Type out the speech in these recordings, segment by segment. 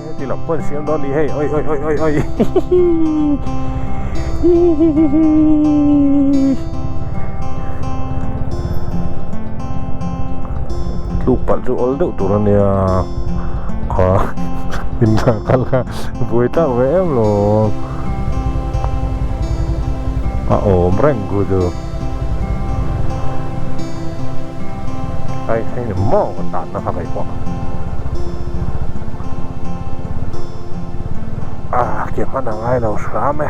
Heti lam pawh an siam dawn a ni hei oi oi oi oi oi tluk palh chu awl deuh tur a nia kha indah kal kha buai tak ve em lo a awm reng khu chu ai hei ni maw ka tan na kha kai pawh a ke hman a ngai lo hram e.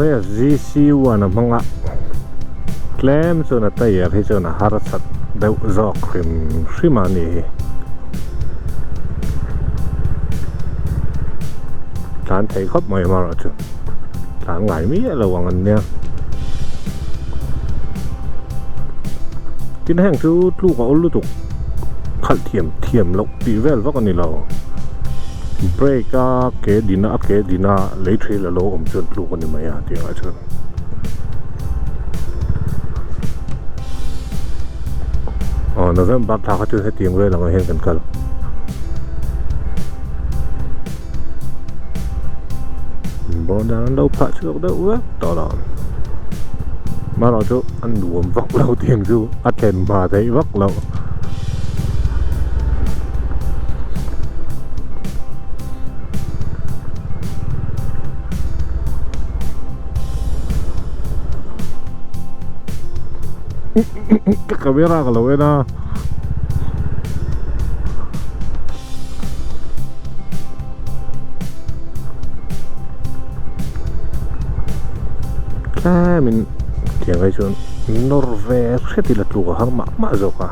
Race GC1 a hmang a tlem chuan a tyre hi chuan a harsat deuh zawk hrim hrim a ni hi tlan thei khawp mai amaherawh chu tlan ngai miah lo ang an nia tin heng chu tluk a awl lutuk khalh thiam thiam loh tih vel vak a ni lo brake a ke din a a ke din a lei thil a lo awm chuan tluk a ni mai a tih angah chuan. Aw November thla kha chu hetiang vel angah hian kan kal. Border an lo phah chhuak deuh vek tawh lo marawh chu a nuam vak lo tiang chu a thlen hma theih vak loh. Ka camera ka lo en a. Tlemin tiang ai chuan nawr ve hret ila tluk a har mah mah zawk a.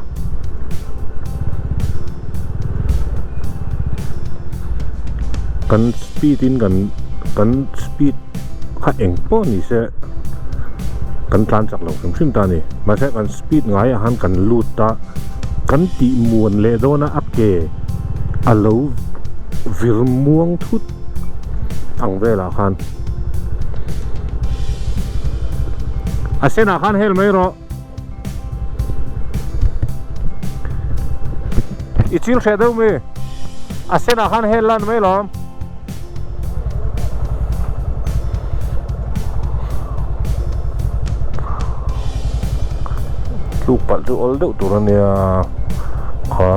Kan speed in kan kan speed kha eng pawh ni se kan tlan chak lo hrim hrim ta a ni. Mahse kan speed ngaiah khan kan lut a. Kan tih muan leh dawn a a ke a lo vir muang thut ang velah khan a senah khan hel mai rawh i chil hreh deuh mi a senah khan hel lan mai lawm. Tluk palh chu awl deuh tur a nia kha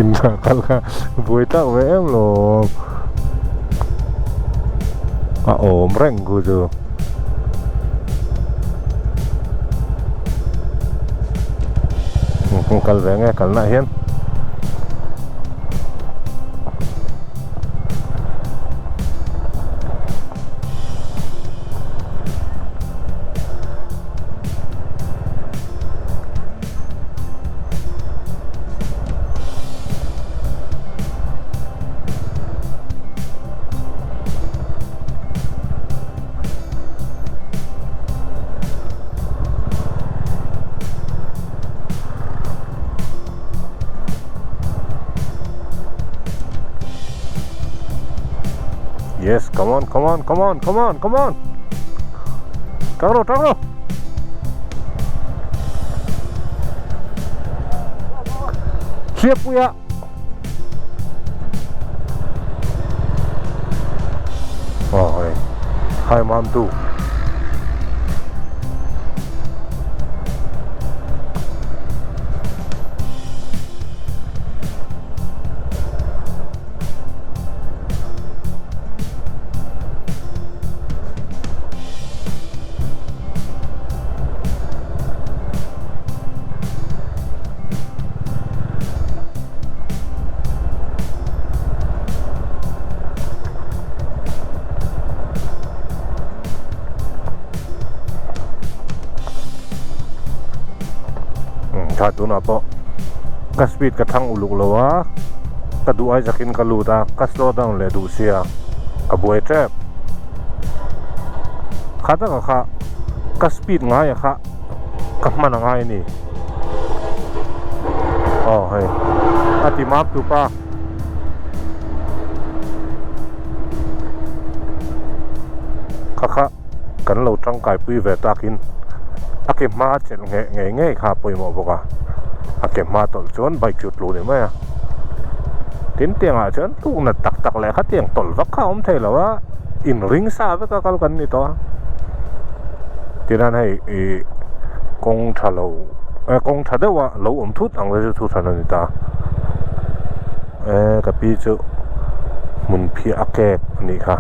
indah kal kha buai tak ve em lo a awm reng khu chu. Kal ve nge kalna ah hian. Yes, come on, come on, come on, come on, come on. Tang rawh, tang rawh. Hliappuia. Oh, hei. Hai mam tu. Tha tunah pawh ka speed ka thlang uluk lo a, ka duh ai zakin ka lut a, ka slow down leh duh sia ka buai tep. Kha taka kha ka speed ngaia kha ka hman a ngai a ni. Aw hei a ti map tu pa. Kha kha kan lo tangkai pui ve takin a ke hma chelh ngheh ngei ngei kha a pawimawh bawk a, a ke hma tawlh chuan bike chu tlu ni mai a. Tin tiangah chuan tlukna tak tak leh khatiang tawlh vak kha a awm thei lo a, inring sa vek a kal kan ni tawh a. Tihian hei ih kawng tha lo eh kawng tha deuh a lo awm thut ang te chu thu hran a ni ta. Eh ka pi chu hmun phiah a kek a nih kha.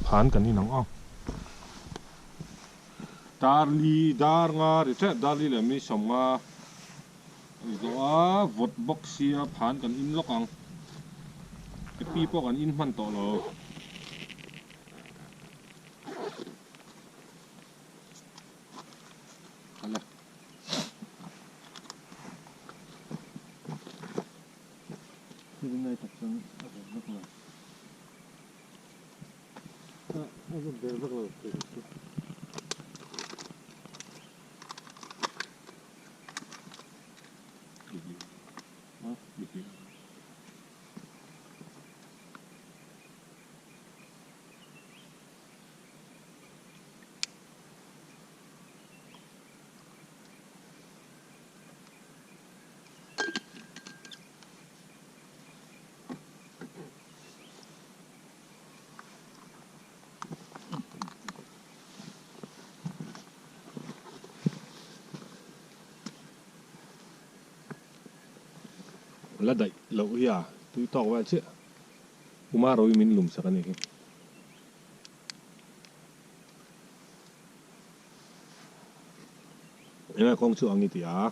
Phan kan inang aw. Darli dar nga ri tep darli leh mi sawmnga a zawh a vawt bawk sia phan kan in lawk ang epi pawh kan in hman tawh lo. La daih loh hi a tui tawk vel chiah Uma Rovi min lum sak a nih hi. Enge kawng chu ang i ti a?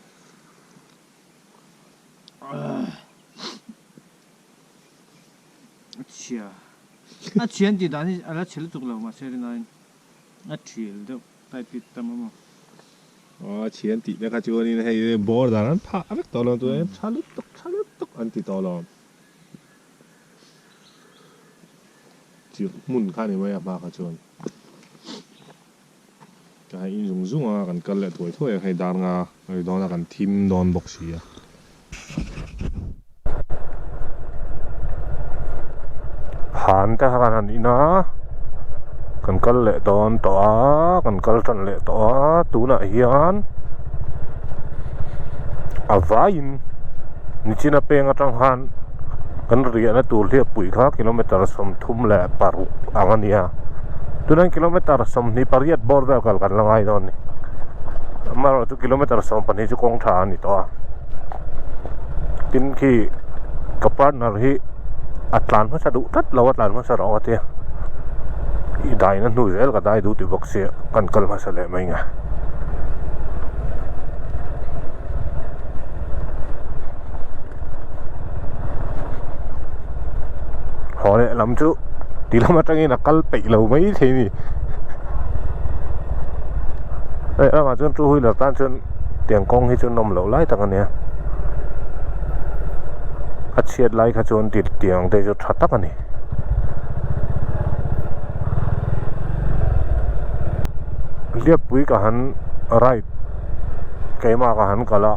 A chhia. A chhia an tih dan hi a la chhe lutuk lo mahse rinaiin a thial deuh type hi tam a maw. Aw a chhia an tih te kha chuanin hei border an phah vek tawh lo chuan tha lutuk tha lutuk an ti tawh lo. Chirh hmun kha a ni mai a hma kha chuan. Ka hei in zung zung a kan kal leh thuai thuai a hei dar nga a ri dawn a kan thim dawn bawk si a. Han te kha kan han in a kan kal leh dawn tawh a kan kal tan leh tawh a tunah hian a vaiin nichina peng atang khan kan riahna tur hliappui kha kilometer 36 ang a ni a tunah hian kilometer 28 bawr vel kal kan la ngai dawn a ni amaherawhchu kilometer 12 chu kawng tha a ni tawh a tin khi ka partner hi a tlan hmasa duh tlat lo a tlan hmasa rawh a tia i dai na hnu zel ka dai duh ti bawk sia kan kal hmasa leh mai nge. Haw leh lam chu ti lam atangin a kal peih lo mai thei a ni hei ramah chuan two wheeler tan chuan tiang kawng hi chu nawm loh lai tak a nia a chhiat lai kha chuan ti tiang te chu tha tak a ni. Hliappui ka han ride keimah ka han kal a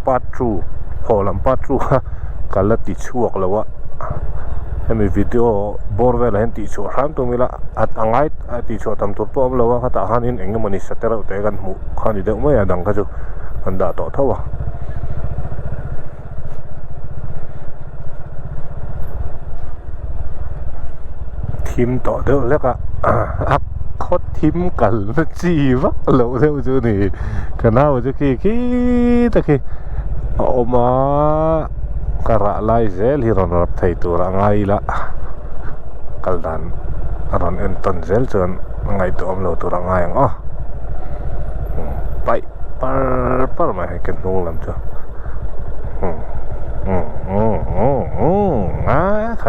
part two haw lam part two kha ka la ti chhuak lo a hemi video bawr velah hian tih chhuah hram tum ila a a ngai a tih chhuah tam tur pawh a awm lo a khatah khanin eng emawni sa te reuh te kan hmuh kha a ni deuh mai a dang kha chu kan dah tawh tho a. Thim tawh deuh hlek a a khaw thim kal na chi vak loh deuh chu a ni ka nau chu khi khi ta khi a awm a ka rah lai zel hi rawn rap thei tur a ngai ila kal dan a rawn en tawn zel chuan a ngaihtuah awm lo tur a ngai ang aw paih par par mai hei ka hnung lam chu.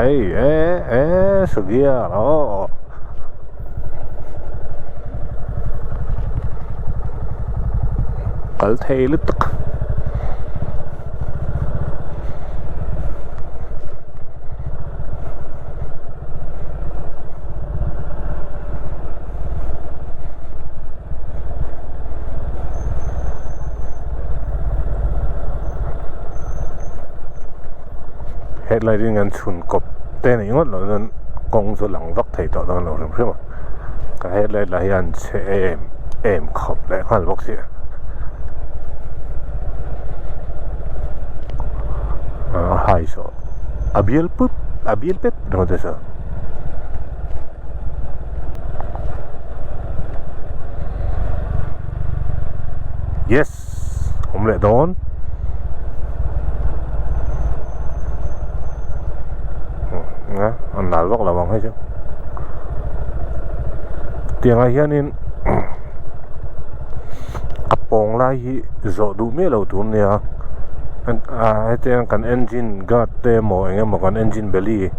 Ei e e sugiar aw. Kal thei lutuk. Headlight in kan chhun kawp te nih ngawt loh chuan kawng chu lang vak thei tawh dawn lo hrim hrim a ka headlight lah hian chhe em em khawp leh nghal bawk si a hai saw a bial pup a bial pep ringawt te saw. Yes awm leh dawn a nal vak lo ang hei chu tiangah hianin a pawng lai hi zawh duh miah lo tur ania hetiang kan engine guard te emaw eng emaw kan engine belly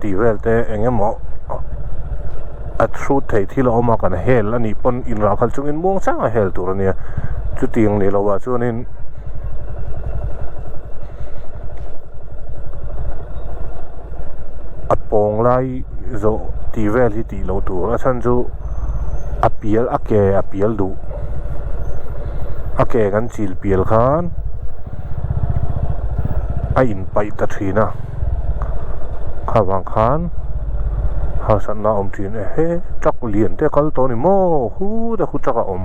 tih vel te eng emaw a hrut theih thil a awm a kan hel a nih pawn inrah khalh chungin muang chang a hel tur a nia chutiang ni lo ah chuanin a pawng lai zawh tih vel hi tih loh tur a chhan chu a pial a ke a pial duh a ke kan chil pial khan a inpaih ta thin a kha vang khan harsatna a awm thin e he truck lian te a kal tawh a ni maw hu te khu truck a awm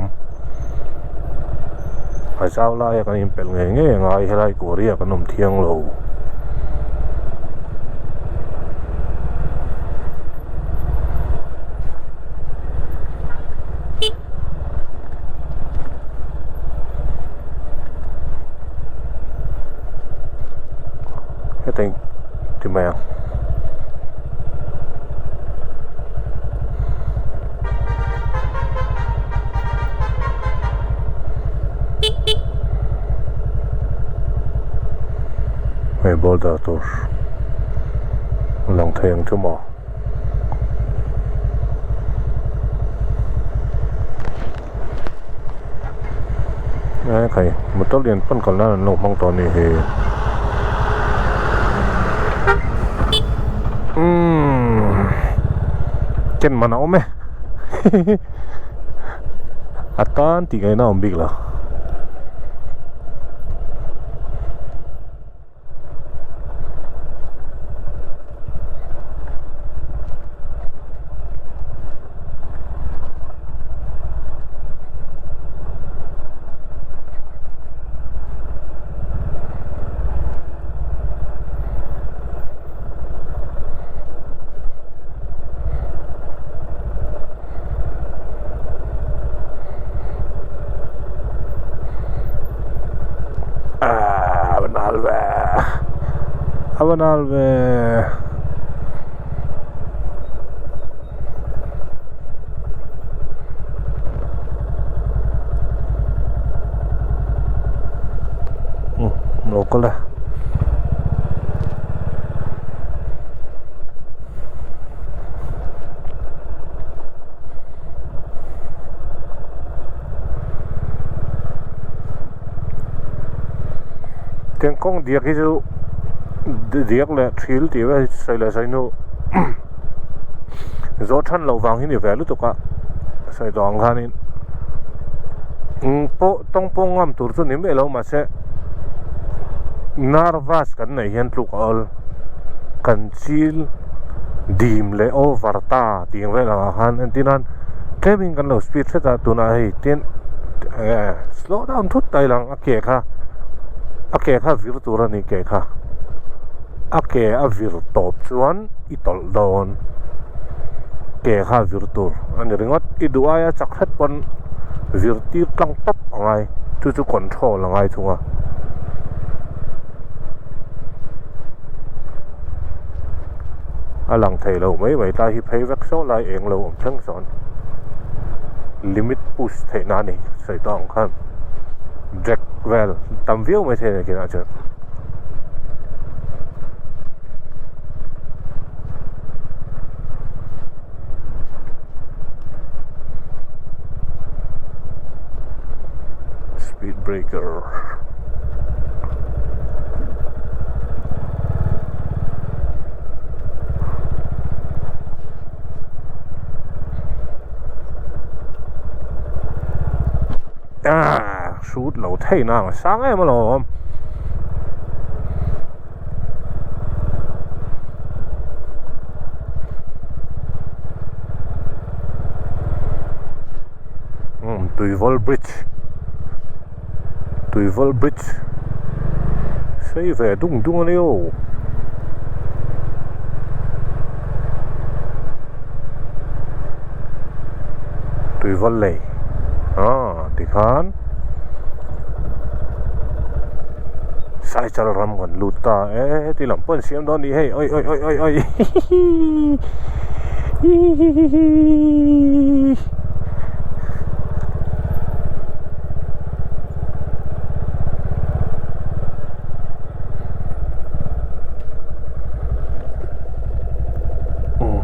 a zau laia kan inpelh ngei ngei a ngai helai kuaria kan awm thiang lo. Heta in ti mai ang. Hei boulder tur lang thei ang chu maw. E khai motor lian pawn kal nan an lo hmang tawh a nih hi umm ken man a awm e hihihi a tan tih ngaihna a awm bik lo. A va nal ve a va nal ve lo kal e. Tiang kawng diak hi chu diak leh thil tih vel hi chu sawi leh sawi hnu zawh than loh vang hi ni ve lutuk a sawi tawh ang khanin eng pawh tawng pawh ngam tur chu ni miah lo mahse nervous kan neih hian tluk a awl kan chil dim leh over ta. Tih vel angah khan entir nan tlemin kan lo speed hret a tunah hei tin enge slow down thut ta ilang a ke kha a ke kha vir tur a ni ke kha a ke a vir tawp chuan i tawlh dawn ke kha vir tur a ni ringawt i duh aia chak hret pawn vir tir tlang tawp a ngai chu chu control a ngai thung a. A lang thei lo mai mai tlai hi phei vek saw lai eng lo awm thleng sawn limit push theih na a ni sawi tawh ang khan jack vel tam viau mai thei a ni kinah chuan. Speed breaker. Ah, hrut lo thei nang a sang em alawm. Umm Tuivawl bridge Tuivawl bridge sei ve dung dung a ni aw. Tuivawl lei ah tikhan Saichal ram kan lut ta e heti lam pawh an siam dawn a ni hei oi oi oi oi oi hihihi hihihi.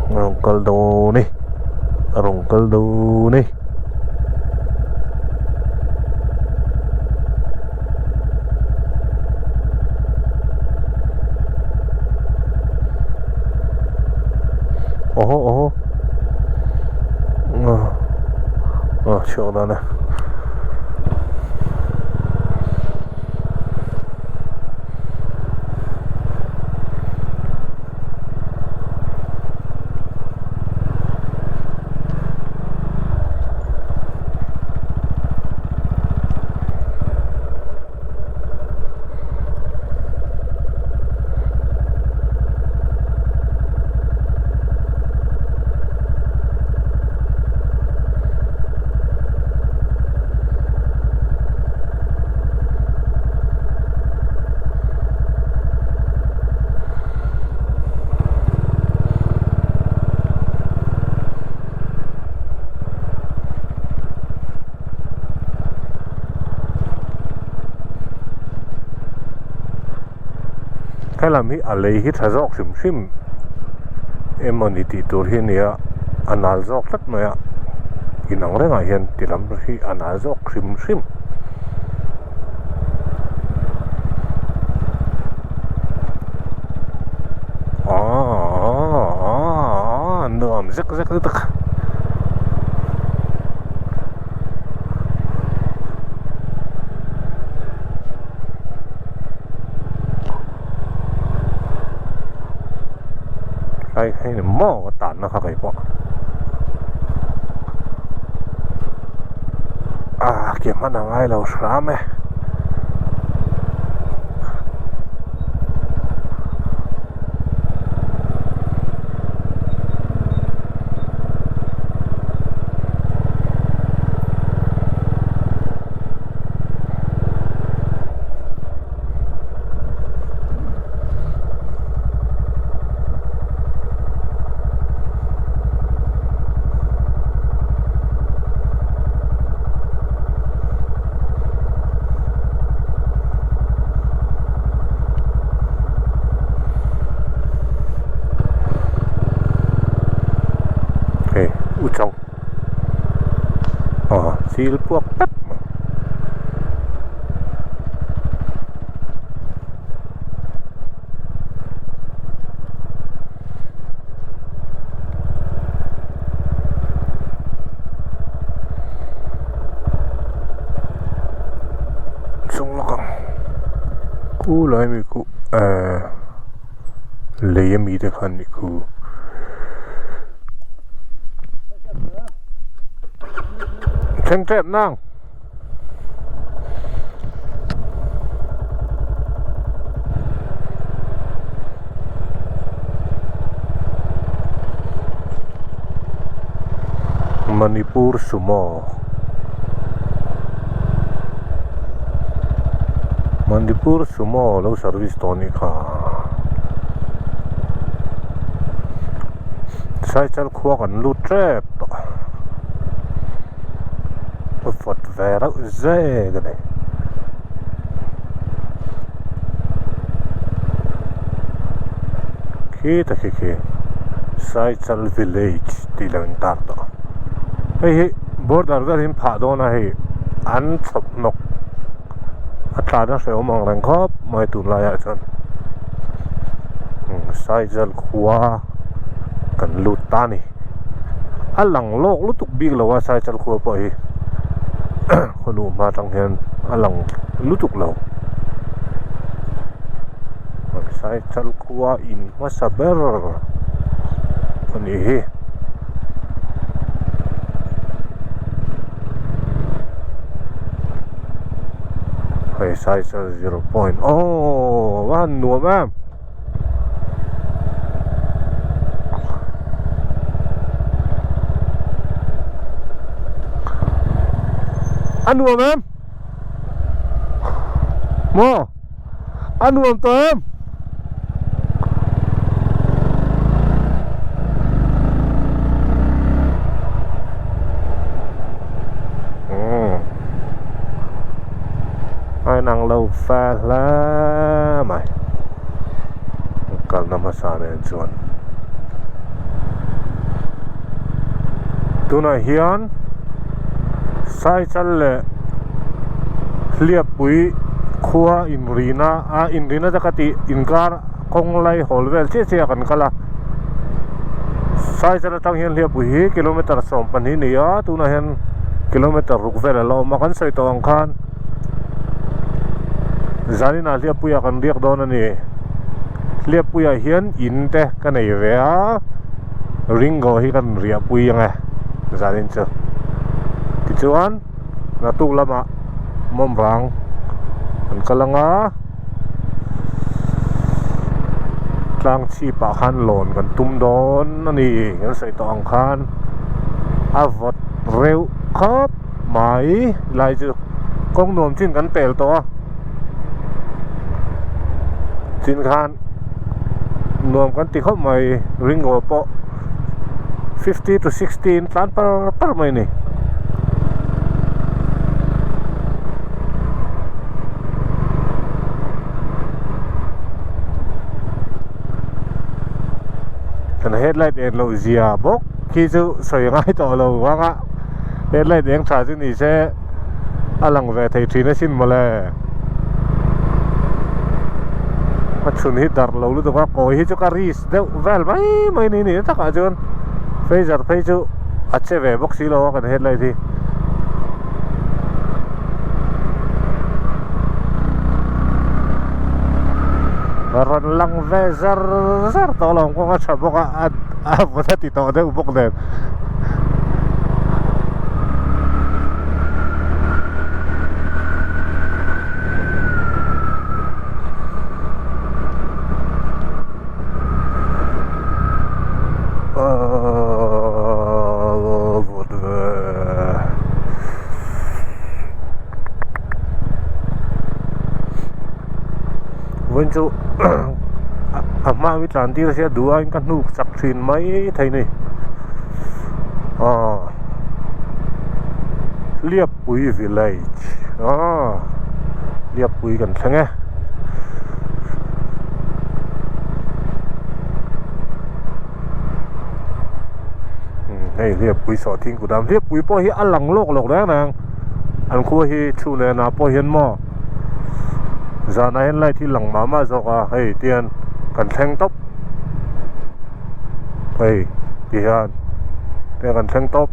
A rawn kal dawn e a rawn kal dawn e. Awhaw awhaw ah chhuak dan a. Helam hi a lei hi tha zawk hrim hrim emawni tih tur hi a ni a a nal zawk tlat mai a inang rengah hian ti lam hi a nal zawk hrim hrim. Aaa nuam zek zek lutuk. Ai hei ni maw ka tan na kha keipawh ah ke hman a ngai lo hram e. Hei u chang aw chil puak tlat mai. Chung lawk ang khu lai mi khu ehh lei ami te khan nih khu. Thleng tep nang. Manipur Sumo Manipur Sumo lo service tawh anih kha Saichal khua kan lut tep tawh. A vawt ve reuh zek a ni. Khita khi khi Saichal village tih lo intar tawh. Hei hi border vel hi an phah dawn a hei an chhawp hnawk. A tlan a hrehawm ang reng khawp mai tunlaiah chuan Saizal khua kan lut ta a ni. A lang lawk lutuk bik lo a Saizal khua pawh hi khaw luh hma atang hian a lang lutuk lo. Saizal khua in hmasa ber a nih hi. Hei Saisel zero point aww a va han nuam em a nuam em maw a nuam tawh em. A inang lo fa hle mai kalna hmasa nen chuan tunah hian Saichal leh Hliappui khua inrina a inrina te ka tih inkar kawng lai hawl vel chiah chiah ah kan kal a Saichal atang hian Hliappui hi kilometer 12 a ni a tunah hian kilometer ruk vel a la awm a kan sawi tawh ang khan zaninah Hliappuiah kan riak dawn a ni Hliappuiah hian in te ka nei ve a Ringo hi kan riahpui ang e zanin chu tichuan naktuk lamah mawmrang an kal ang a tlang chhip ah khan lawn kan tum dawn a ni kan sawi tawh ang khan a vawt reuh khawp mai lai chu kawng nuam chin kan pel tawh a tin khan nuam kan ti khawp mai ringo pawh 50 to 60 in tlan par par mai a ni. Kan headlight en loh zia bawk khi chu sawi ngai tawh lo vang a headlight eng tha chu ni se a lang ve thei thin asin mawle a chhun hi darh lo lutuk a kawi hi chu ka risk deuh vel mai mai ni ni takah chuan phasor phei chu a che ve bawk si lo a kan headlight hi. Rawn lang ve zar zar tawh lo ang kawng a tha bawk a a vawt a ti tawh deuh bawk nen. Vawiin chu a hma hi tlan tir sia duh aiin ka hnuk chak thin mai thei ni aw Hliappui village aw Hliappui kan thleng e. Hei Hliappui sawhthing kut a Hliappui pawh hi a lang lawk lawk reng reng an khua hi chhun leh nah pawh hian maw zanah hian light hi lang mah mah zawk a hei tihian kan thleng tawp hei tihian tihian kan thleng tawp.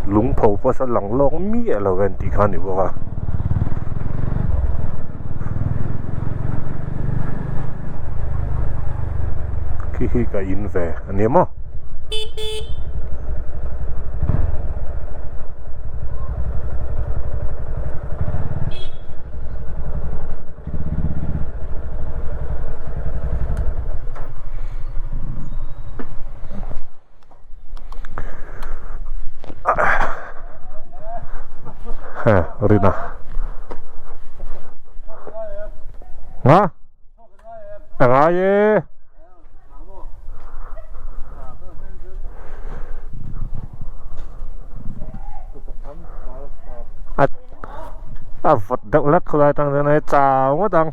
Lungpho pawh saw lang lawk miah lo en tih kha a ni bawk a. Khi hi ka in ve a ni maw. Rina nga ngai e a vawt deuh hlek khawlai atang chuan hei chau ngawt ang.